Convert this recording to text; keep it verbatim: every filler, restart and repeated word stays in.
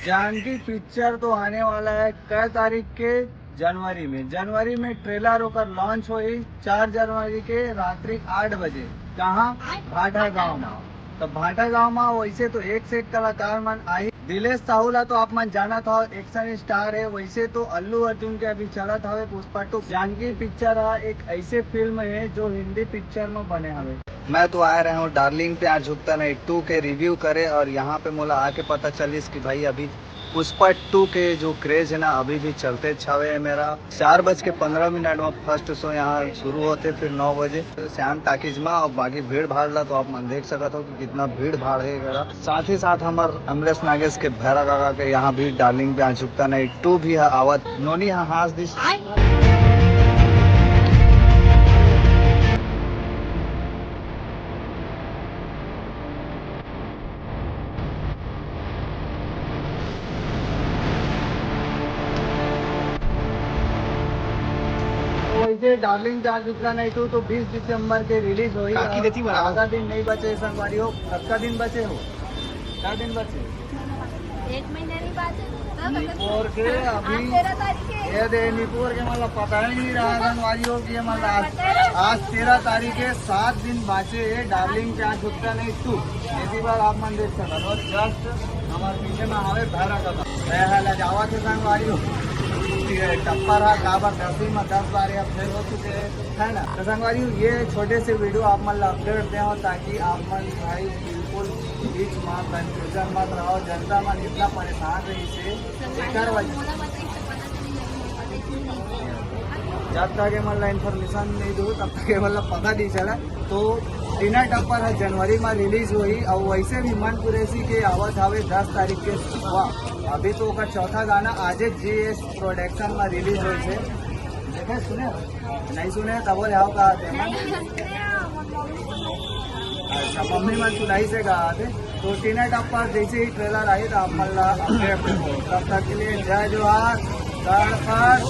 Janaki picture तो आने वाला है कै तारीख के? जनवरी में। जनवरी में ट्रेलर ओकर लॉन्च होई चार जनवरी के रात्रि आठ बजे। कहाँ? भाटा गांव में। तो भाटा गांव में वैसे तो एक से एक कलाकार मन आही। दिलेश साहू ला तो आप मन जानत हो, एक्शन स्टार है। वैसे तो अल्लू अर्जुन के अभी चलत हवे पुष्पा टू। जानकी पिक्चर हा एक ऐसे फिल्म है जो हिंदी पिक्चर में बने हवे। मैं तो आए रहे हूँ डार्लिंग प्यार झुकता नहीं टू के रिव्यू करे, और यहाँ पे मोला आके पता चलिस कि भाई अभी पुष्पा टू के जो क्रेज है ना, अभी भी चलते छावे है मेरा। चार बज के पंद्रह मिनट में फर्स्ट शो यहाँ शुरू होते, फिर नौ बजे श्याम टाकीज में, और बाकी भीड़ भाड़ ला तो आप मन देख सकत हो कि कितना भीड़ भाड़ है मेरा। साथ ही साथ हमर अमलेश नागेश के भैरा काका के यहाँ भी डार्लिंग प्यार झुकता नहीं टू भी है आवत। नोनी हाँ हाँस दिस। वैसे डार्लिंग प्यार झुकता नहीं टू तो बीस दिसंबर के रिलीज होई। काकी देती बना। आधा दिन नहीं बचे संगवारी हो, कतका दिन बचे हो? का दिन बचे? एक महीना नहीं बात है। निपोर के अभी आज तेरह तारीख है। ये दे निपोर के मतलब पता ही नहीं रहा संगवारी हो कि ये मतलब आज, आज तेरह तारीख है, सात दिन बाचे है डार्लिंग प्यार झुकता नहीं टू। इसी बार आप मन देख सकत हो, जस्ट हमारे पीछे में हवे भैरा का। मैं है लजावा के संगवारी हो। ये टप्पर है काबर दसवीं में दस बार या फेल हो चुके हैं, है ना? तो संगवारी हो, ये छोटे से वीडियो आप मन ला अपडेट दे हो ताकि आप मन भाई बिल्कुल बीच में कंफ्यूजन मत रहो। जनता मन इतना परेशान रही से एकर वजह जब तक ये मन ला इन्फॉर्मेशन नहीं दो तब तक ये मन ला पता नहीं चला। तो टीना टप्पर है जनवरी में रिलीज हुई और वैसे भी मन कुरैशी के आवत हवे दस तारीख के सुबह। अभी तो ओकर चौथा गाना आजे जीएस प्रोडक्शन में रिलीज हुई थे। देखे सुने? नहीं सुने तब और आओ कहा थे। अच्छा मम्मी मन सुनाई से कहा थे। तो टीना टप्पर जैसे ही ट्रेलर आई तो आप मन ला अपडेट हो। तब तक के लिए जय जोहार। गणपत।